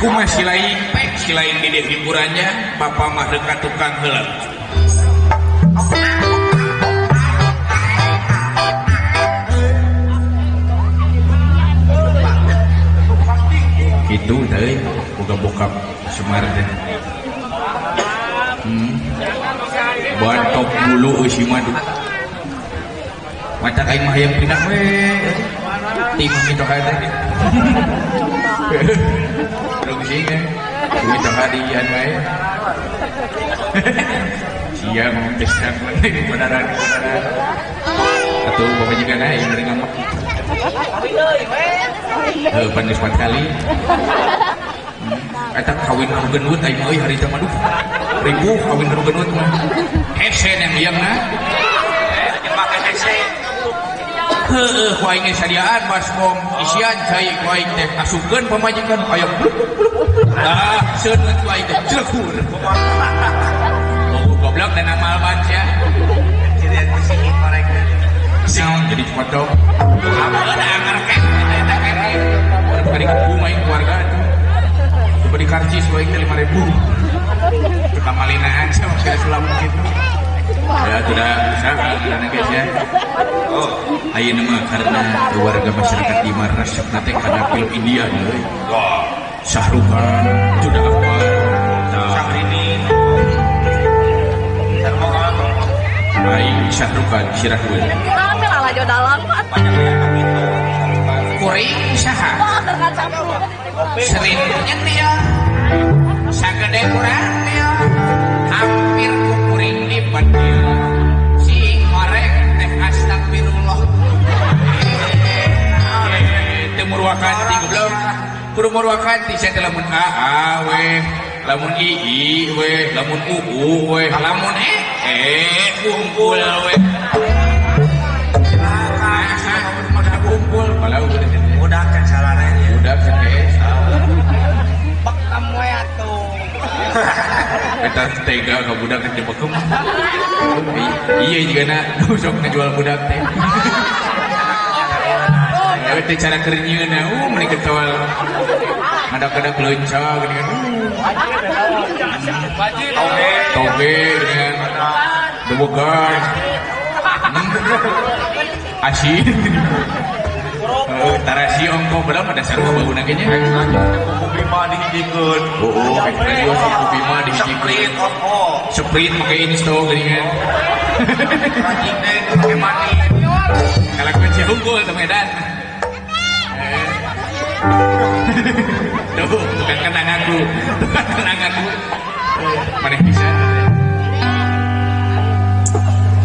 Kumaha si lain pek si lain di dieu hiburannya bapak mah dekat tukang heula. Gitu teh boga bokap Semar teh. Bantok bulu euy si madu. Mata aing mah hayang pindah we. Ti mah kitu ka teh. Terus sih kan. Duit hadian wae. Sia ngomong besar benaran. Atuh bapak juga na yang dari ngamak. Heuh pan geus kali. Eta kawin anu gendut aing mah euy harita mah duh. Ribuh kawin anu gendut mah. Hese yang diamna. Make hese. Heueuh ku aing sadiaan baskom isian cai ku aing teh asupkeun pamajikan aya bluk bluk bluk. Ah, seuneu ku aing teh celekur. Oh, goblok dan amal ban sia. Cirian kesini mereka. Naon jadi kodok. Apa ada angar kek eta kek. Urang kali kubu main keluarga tuh. Coba di karcis ku aing teh 5.000. Tukang malinaan sama saya sulam gitu. Ya sudah bisa karena guys ya. Oh, ayeuna mah karena keluarga masyarakat di mah resep teh kana film India euy. Shahrukh Khan, sudah apa? Syahrini. Aing Shahrukh Khan sirah we. Rame lah laju dalam. Banyak yang begitu. Kuring saha? Sering nyetil. Sagede kurang dia. Hampir ku kuring dipetil. Si korek teh astagfirullah. Teu muruakan ti goblok. Kudu muruakan ti sia teh lamun a a we, lamun i i we, lamun u u we, lamun e e kumpul we. Kumpul malah udah Udah kan sarananya. Udah kan guys. Bekam we atuh. Eta tega ka budak teh bekem. Iya juga na sok ngajual budak teh. Eta cara kernyieuna meni ketol. Ngadak-ngadak leunca geuning kan. Toge. Toge geuning kan. Debogan. Asin. Tarasi ongko berapa dasar bauna ge nya. Kuku Bima dihijikeun. Oh, radio Kuku Bima dihijikeun. Sprint ongko. Sprint make insto geuningan. Rajin deh make mani. Kalakuan si unggul teh Medan. Tuh, tukang kenang aku. Tukang kenang aku. Maneh bisa.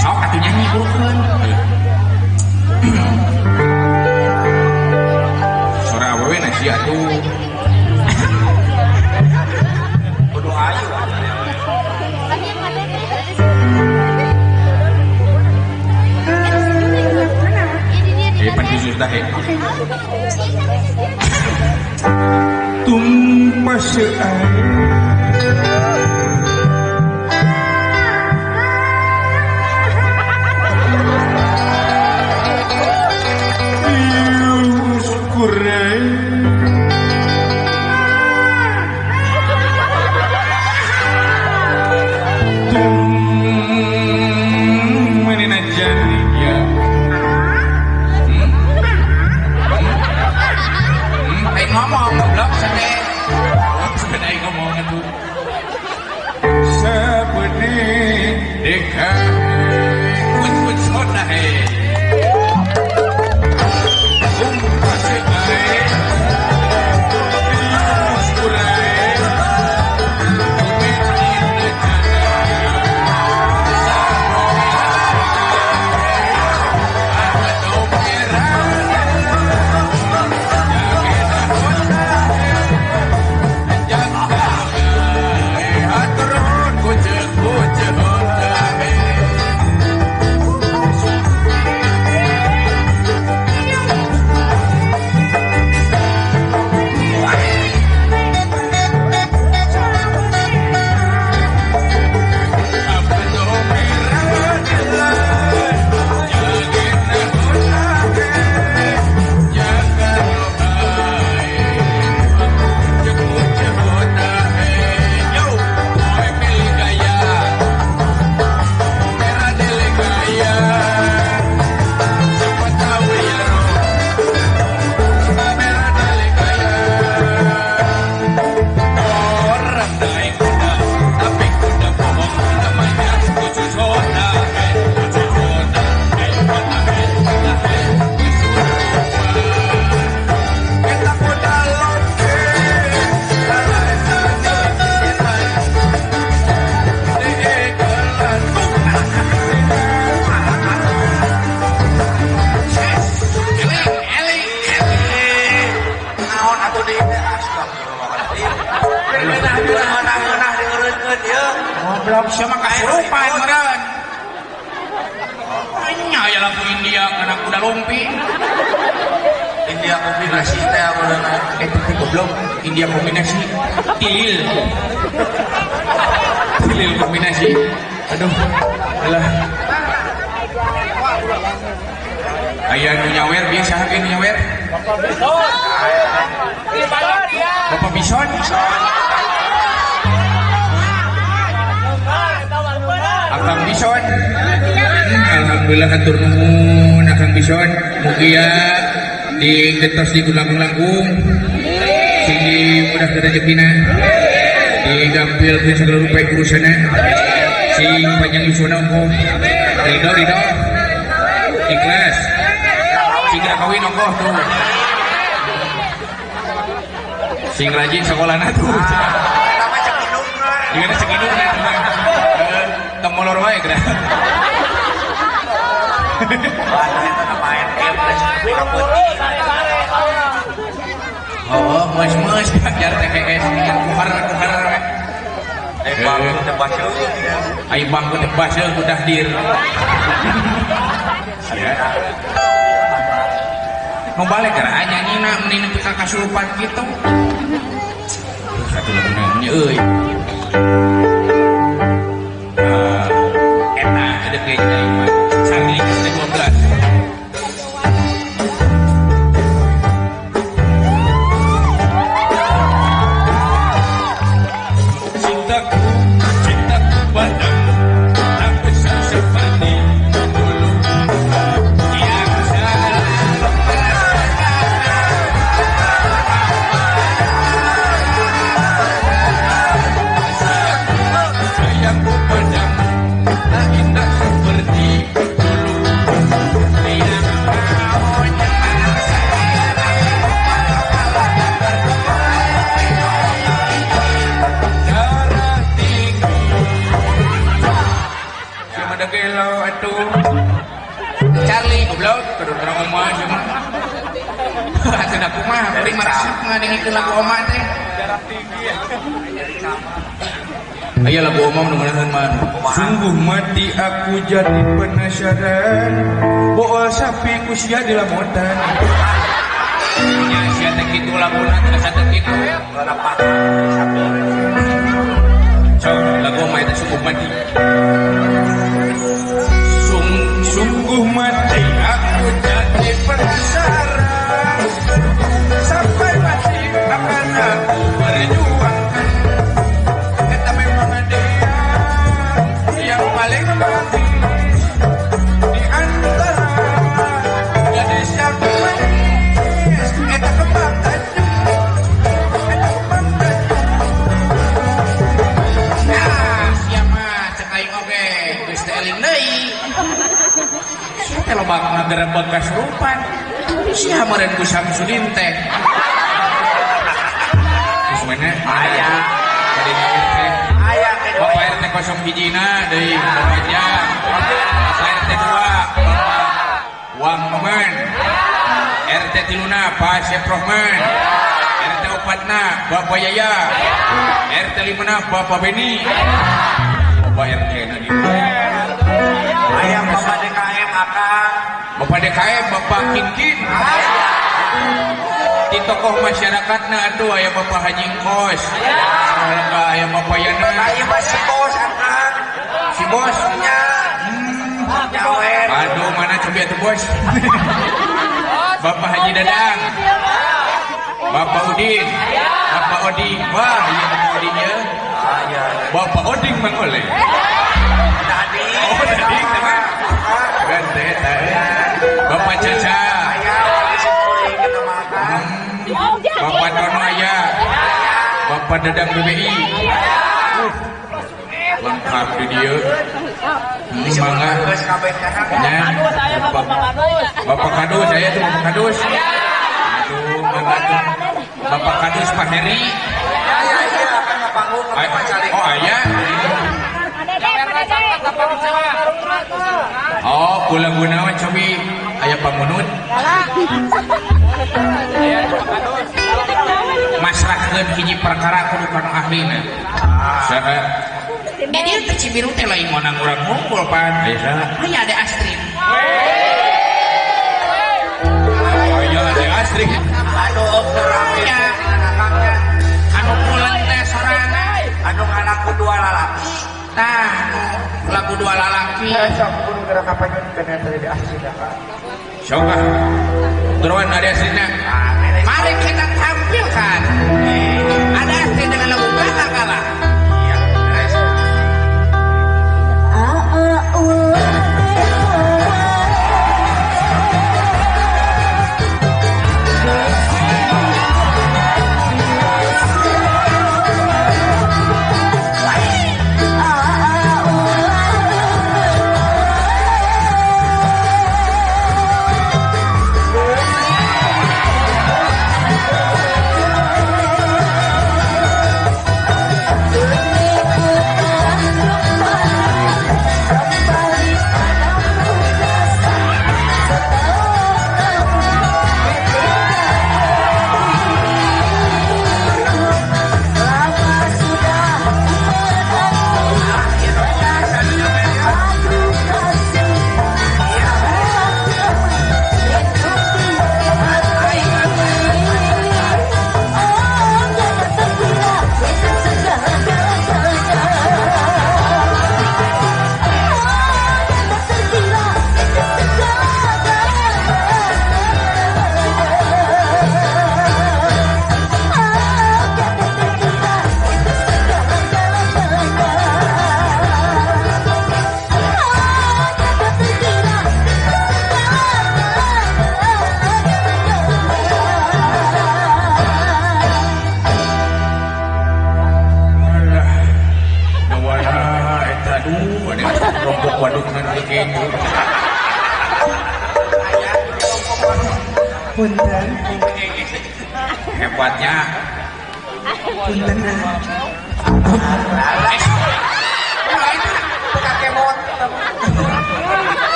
Sok atuh nyanyi burukeun. Sora awewe na sia atuh. Kudu ayu. Pan khusus dah. Tumpas ngomong goblok sate. Sepeda ngomong atuh. Sepede deka put-put sona he. Ngeunah dieureunkeun ieu. Goblok sia mah kasurupan meureun. Nya aya lagu India kana kuda lumpi. India kombinasi teh meureun. Eta teh goblok India kombinasi tilil. Tilil kombinasi. Aduh, alah. Aya nu nyawer biasa ge nu nyawer. Bapak Bison. Bapak Bison. Akang Bison. Alhamdulillah hatur nuhun Akang Bison. Mugia digentos di langkung-langkung. Sing dimudah rezekina. Digampilkeun sagala rupa urusana. Sing panjang yuswana ongkoh. Ridho ridho. Ikhlas. Sing kawin ongkoh tuh. Sing rajin sekolahna tuh. Eta mah cek indungna. Gimana cek indungna tuh. Tong molor wae geura. Waduh eta main game teh peuting. Oh, meus-meus jar TKS kuhar-kuhar we. Eh bangku teh baceun. Ai bangku teh baceun ku dahdir. Ya. Mau balik kana nyanyina meni nepi ka kasurupan kitu. Satu lagu naon euy. Eta ada kayaknya mah. Charlie 12. Cintaku, cintaku padamu tak besar seperti dulu. Yang selalu sayangku padamu tak indah seperti dulu. Yang kau darah tinggi. Siapa ada gelo atuh. Charlie goblok kudu urang omah sia mah. Atuh da kumaha kuring mah resep ngadengikeun lagu omah teh. Darah tinggi ya. Aya lagu omah nu ngeunaheun mah. Sungguh mati aku jadi penasaran. Bool sapi ku sia di lamotan. Nya sia teh kitu laguna teh asa teh kitu. Sok lagu omah eta sungguh mati. Sungguh mati aku jadi penasaran. Sampai mati akan aku perjuangkan. Eta memang dia yang paling manis di antara gadis yang manis. Eta kembang tanjung, eta kembang tanjung. Nah, sia mah cek aing oge geus teh eling deui. Sia teh loba ngagerebeg kasurupan. Sia meureun ku Samsudin teh. Geus mana? Aya. Bade nyawer teh. Aya teh. Bapak RT 0 hijina deui Bapak Jang. Bapak RT 2 Bapak Wang Noman. RT 3 Pak Asep Rohman. RT 4 Bapak Yaya. RT 5 Bapak Beni. Bapak RT na di. Aya Bapak DKM akang. Bapak DKM Bapak Kinkin. Di tokoh masyarakatna atuh aya Bapak Haji Engkos. Saha aya Bapak Yana. Aya mah si bos akang. Si bos nya. Nyawer. Aduh mana cobi atuh bos. Bapak Haji Dadang. Bapak Udin. Bapak Odi. Wah, ieu Bapak Odin ye. Bapak Oding Mang Oleh. Tadi. Oh, tadi teman. Gante eta. Bapak Caca. Aya kuring kita makan. Bapak Dono aya. Bapak Dadang BBI. Lengkap di dieu. Mangga. Nya. Bapak Kadus aya tuh Bapak Kadus. Aduh, mangga tuh. Bapak Kadus Pak Heri. Aya aya akan ngapanggung Oh, aya. Oh, pulang gunawan cobi aya pamunut. Masrahkeun hiji perkara kudu kana ahlina. Saha? Di dieu teh Cibiru teh lain monang urang ngumpul pan. Aya saha? Aya Ade Astrid. Aya Ade Astrid. Aduh ya. Anu pulang teh sorangan. Anu ngalaku dua lalaki. Tah, lagu dua lalaki. Sok kudu gerak kapanyun kana teh Ade Astrid ka. Sok ah. Geroan Ade Astridna. Mari kita tampilkan. Ade Astrid dengan lagu Kalah-kalah. Punten. Hebatnya. Punten.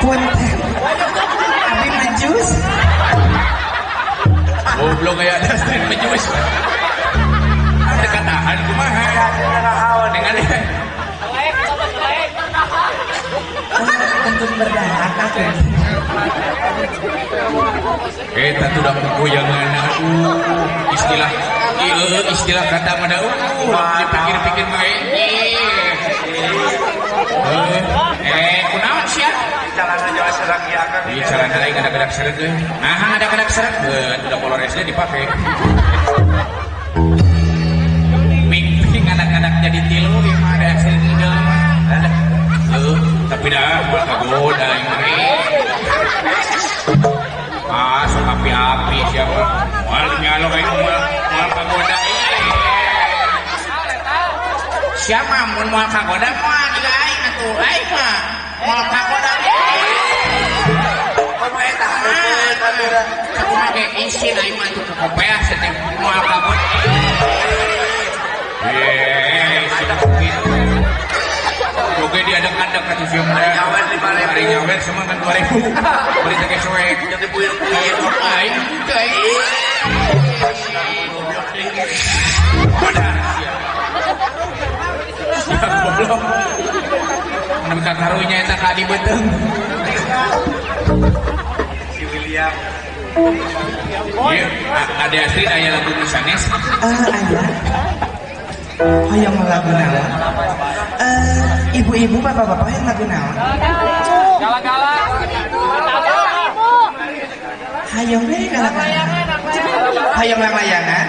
Punten. Abi majus. Goblok kayak ada Astrid majus. Ada katahan kumaha. Dengan kentut berdarah aku. Eta tuh udah goyangan istilah istilah kata mah dipikir-pikir mah kunaon sia? Celana jawa serak ya kan. Iya celana lain ada kedak seret euy. Nah, ada kedak seret udah poloresnya dipake. Ping-ping anak-anak jadi tilu ieu mah ada accident idol mah. Tapi dah moal kagoda aing mah. Ah, sok api-api siapa? Moal nyalok aing moal kagoda. Siapa mun moal kagoda moal juga aing atuh. Aing mah moal kagoda. Kumaha eta hareupeun atuh. Kumaha ge isin aing mah atuh kopeah teh moal kagoda. Oke diadek-adek kata siapa? Hari nyawer 5.000. Hari nyawer semua kan 2.000. Beri teh soek. Jadi buir-buir. Aing teh. Udah. Siap goblok. Mun ka karunya eta ka di beuteung. Si William. Ieu Ade Astrid aya lagu nu sanes? Aya. Hoyong lagu naon? Ibu-ibu, bapak-bapak yang lagu naon? Gala-gala. Hayong deh gala-gala. Hayong layangan.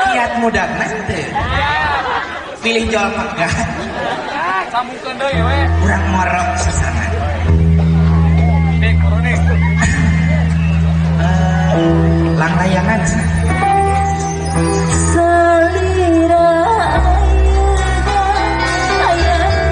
Kiat mudakna teu. Pilih jual pegat. Sambungkeun deui we. Urang morok sasangan. Nek, nek. Lang layangan. Salira ayana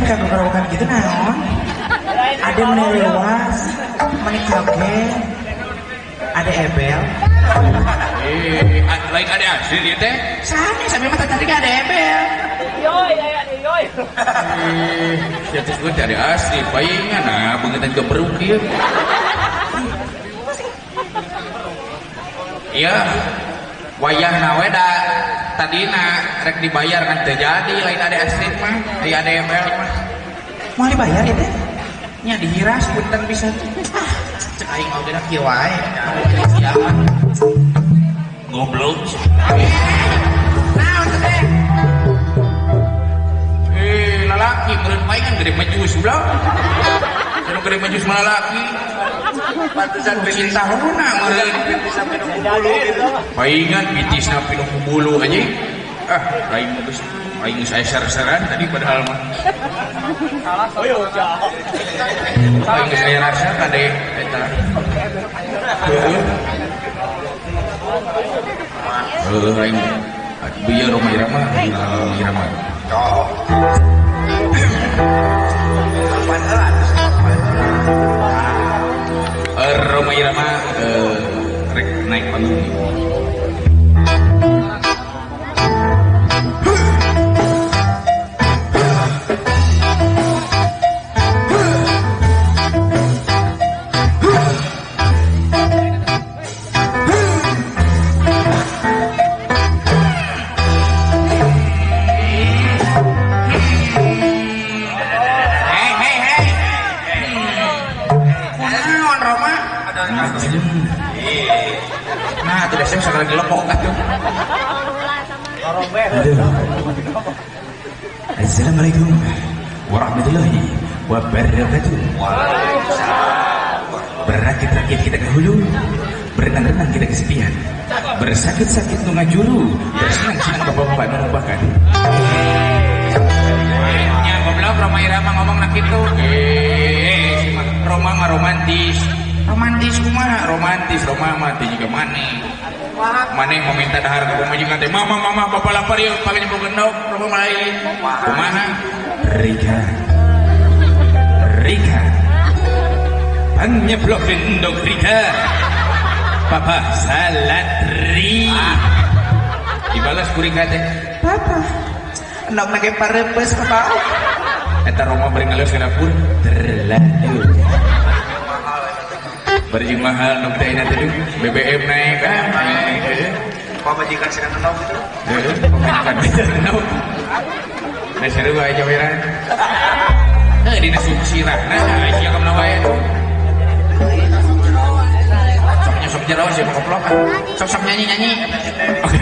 Tapi kagak kerowokan gitu naon? Ada meni lewas, meni kaget. Ada ebel. Eh, lain ada asli dia teh. Sami, sami mah tadi ada ebel. Yoi, aya di yoi. Eh, sia teh sebut ada asli paingan nah beungeut geberuk ieu. Iya. Wayahna we da tadina rek dibayar kan teu jadi lain ada asli mah, di ada ebel mah. Mau dibayar ya teh? Nya dihiras punten pisan. Ah, cek aing oge da kieu wae. Goblok. Naon teh? Eh, lalaki meureun paingan gede majus goblok. Anu gede majus mah lalaki. Pantesan Cinta huna meureun. bisa minum bulu gitu. Paingan pitisna pinuh ku bulu anjing. Ah, lain mah geus aing geus aya ser-seran tadi padahal mah. Kalah oh yo jauh. Aing geus aya rasa kade eta. Heeh. Heuh aing bieu Rhoma Irama, Rhoma Irama. Cok. Kapan heula? Rhoma Irama rek naik panggung. Hei, hei, hei. Kunaon Roma? Nah, tidak saya sekali lagi lepok atuh. Assalamualaikum warahmatullahi wabarakatuh. Berakit-rakit kita ke hulu, berenang-renang kita ke sepian, bersakit-sakit nu ngajuru, bersenang-senang bapak-bapak nu ngubahkan. Nya goblok Rhoma Irama ngomong nak kitu. Eh, si mah Roma mah romantis. Romantis kumaha? Romantis Roma mah teh jiga maneh. Maneh meminta dahar ka pamajikan teh, "Mama, mama, bapak lapar yeuh, pake nyemplung endog." Roma mah lain. Kumaha? Rika, Rika, Panyeblok endog Rika. Papa salatri. Dibalas ku Rika teh, Papa, endog na ge pareupes papa. Eta Roma bari ngaleus ka dapur, Terlalu. Bari jeung mahal nu teh ayeuna teh BBM naik ah. Naik heuh. Pamajikan sedang endog gitu. Heuh, pamajikan sedang endog. Da seru wae jaweran. Heuh dina sirahna sia ka mana wae tuh. Sok nyosok jero sia mah koplok. Sok-sok nyanyi-nyanyi. Oke.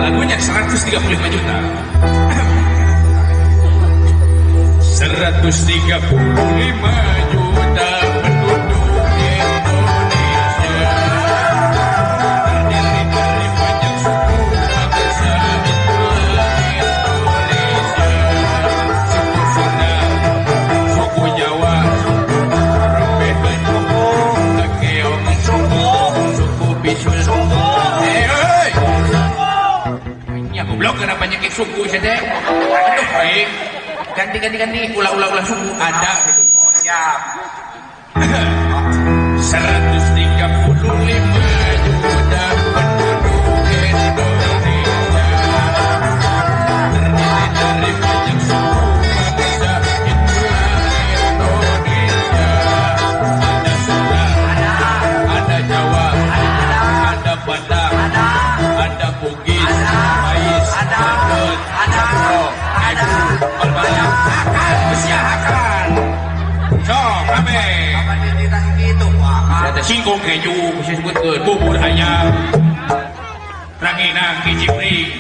Lagunya 135 juta. 135 juta penduduk Indonesia terdiri dari banyak suku bangsa itulah Indonesia. Suku Sunda, suku Jawa, Rempeh, Keong, suku Bisul, Eh, hei. Ya goblok kenapa banyak suku saja? Aduh, baik. Ganti ganti ganti ulah ulah ulah suku ada gitu. Oh, siap. 135 juta penduduk Indonesia terdiri dari banyak suku bangsa itulah Indonesia. Ada Sunda, ada Jawa, ada Batak, ada Bugis, Pais, Cirebon, Cakro, Ebu, Balbayan, Hakan, Besiahakan. Sok, abe. Apa dititah kitu? Wah, Ada singkong keju, bisa sebutkeun bubur ayam, ranginang, kicipring.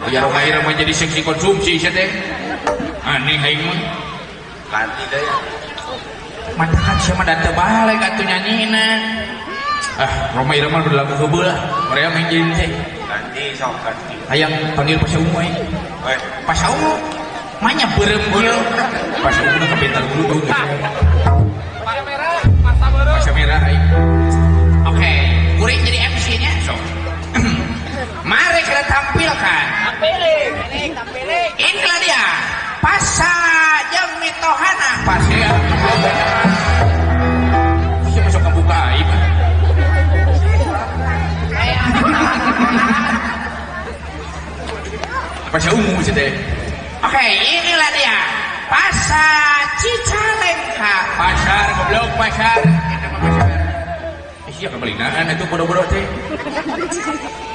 Ya Rhoma Irama jadi seksi konsumsi sia teh. Aneh aing mah. Ganti deui. Matakan sia mah da teu balik atuh nyanyina. Ah, Rhoma Irama berlagu heubeul lah. Korea main jadi teh. Ganti sok ganti. Hayang panggil Pasha Ungu aing. Eh, Pasha Ungu manya beureum kieu. Pasha Ungu nu kapentar dulu tuh. Pasar merah, pasar baru. Pasha merah aing. Oke, kuring jadi MC-nya sok. Mari kita tampilkan. Tampilin, tampilin. Inilah dia. Pasa jeung mitohana. Pasea. Sia masuk kabuka aib. Pasea ungu sih teh. Oke, inilah dia. Pasa Cicalengka. Pasar goblok pasar. Eta mah pasar. Sia kabalinaan atuh bodoh-bodoh teh.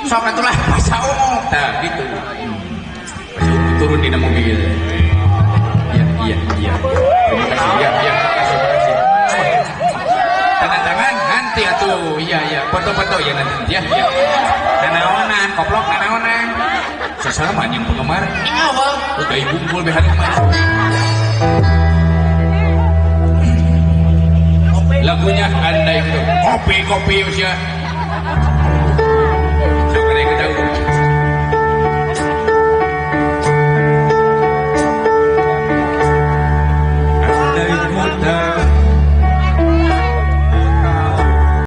Sok atulah Pasa ungu. Tah gitu. Pasa ungu turun dina mobil. Iya, iya, iya. Terima kasih. Iya, iya, makasih, makasih. Tanda tangan nanti atuh. Iya, iya. Foto-foto ya nanti ya, ya. Nanaonan, koplok nanaonan. Sasalaman yang penggemar. Ingat, udah ibu kumpul behar kemana. Lagunya andai itu. Kopi, kopi usia.